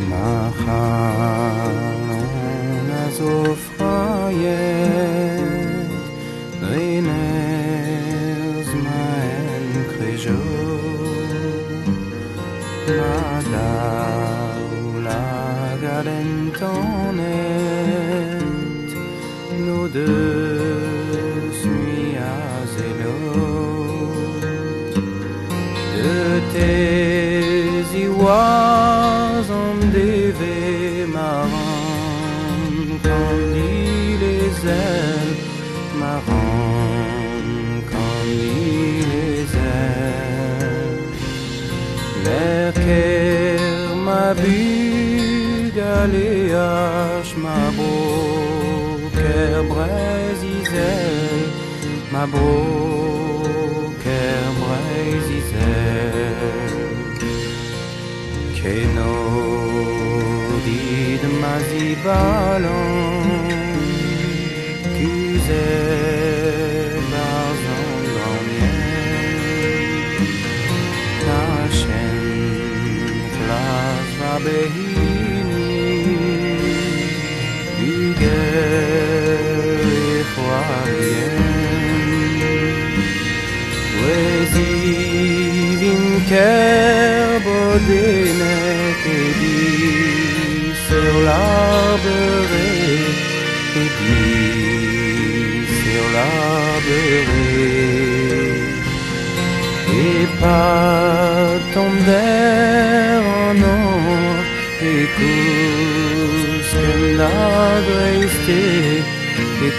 Ma c'halon a zo frailhet dre nerzh ma enkrejo. Ma daoulagad entanet n'o deus mui a zello. Deut ez an devez ma ran kant dilezel, ma ran kant dilezel. Lec'h ma bugaleaj, ma bro ker Breizh-Izel, ma bro ker Breizh-Izel. Keno dit ma zibalan kuzhet 'barzh an draoñienn. Tachenn c'hlas war behini bugel e c'hoarien. Gwez-ivin ker bodennek e disheol ar beure, e disheol ar beure. E-pad tommder an hañv e kousken da greisteiz, e